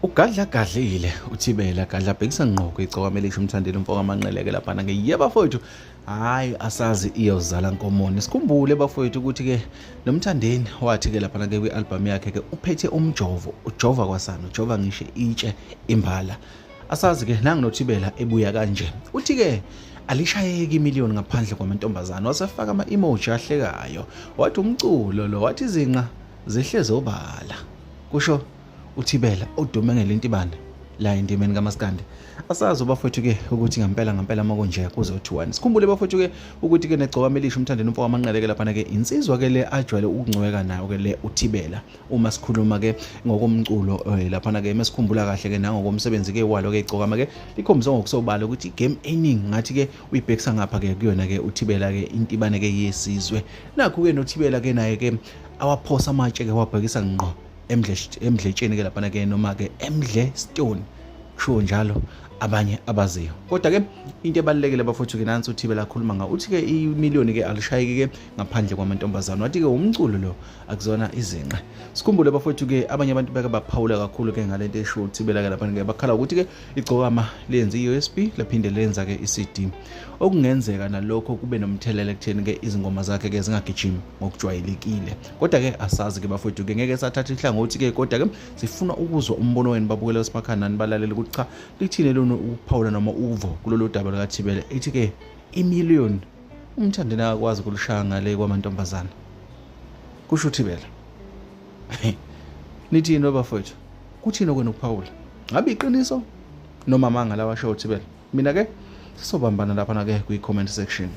Ugadlagadlile uThibela gadla bhekisa ngqo kwigcokama elisha umthandeli umfo kaManqeleke laphana ke yebo bafowethu hayi asazi iyozala nkomoni sikhumbule bafowethu ukuthi ke nomthandeni wathi ke laphana ke kwi-album yakhe ke uphethe umjovo ujova kwasana ujova ngisho itshe imbala asazi ke nangu noThibela ebuya kanje uthi ke alishayeki imiliyoni ngaphandle kwamantombazane wasefaka ama-emoji ahlekayo wathi umculo lo wathi izinqa zihlezi obala kusho uThibela odume ngelintibane la endimeni kaMaskandi asazi bafowethu ke ukuthi ngempela ngempela makunje kuzothiwani sikhumbule bafowethu ke ukuthi ke negcokama elisha umthandeni umfo wamanqele ke laphana ke insizwa ke le ajwayele ukungcweka nayo ke le uThibela uma sikhuluma ke ngokomculo eh, laphana ke mesikhumbula kahle ke nangokomsebenzi ke walo ke igcokama ke likhombisa ngokusobala ukuthi game eningi ngathi ke uyibhekisa ngapha ke kuyona ke uThibela ke intibane ke yesizwe nakhu ke noThibela ke naye ke awaphosa amatshe ke wabhekisa ngqo emdletsheni ke laphana ke noma ke emdle stone kushiwo njalo abanye abaziyo kodwa ke into ebalulekile bafowethu ke nansi uThibela akhuluma ngawo uthi ke imiliyoni ke alishayeki ke ngaphandle kwamantombazane wathi ke umculo lo akuzona izinqe sikhumbule bafowethu ke abanye abantu beke baphawula kakhulu ke ngalento eshiwo uThibela ke laphana ke bakhala ukuthi ke igcokama lenze i-USB laphinde lenza ke i-CD okungenzeka nalokho kube nomthelela ekutheni ke izingoma zakhe ke zingagijimi ngokujwayelekile kodwa ke asazi ke bafowethu ke ngeke sathatha ihlangothi ke kodwa ke sifuna ukuzwa umbono wenu babukele simakhaya nani balaleli ukuthi cha lithini lona ukuphawula noma uvo kulolu daba lukaThibela ithi ke imillion umthandeni akakwazi ukulushaya ngale kwamantombazana kusho uThibela nithini bafowethu kuthini okwenu ukuphawula ngabe iqiniso noma amanga lawa asho uThibela mina ke sisobambana lapha na ke kwi comment section.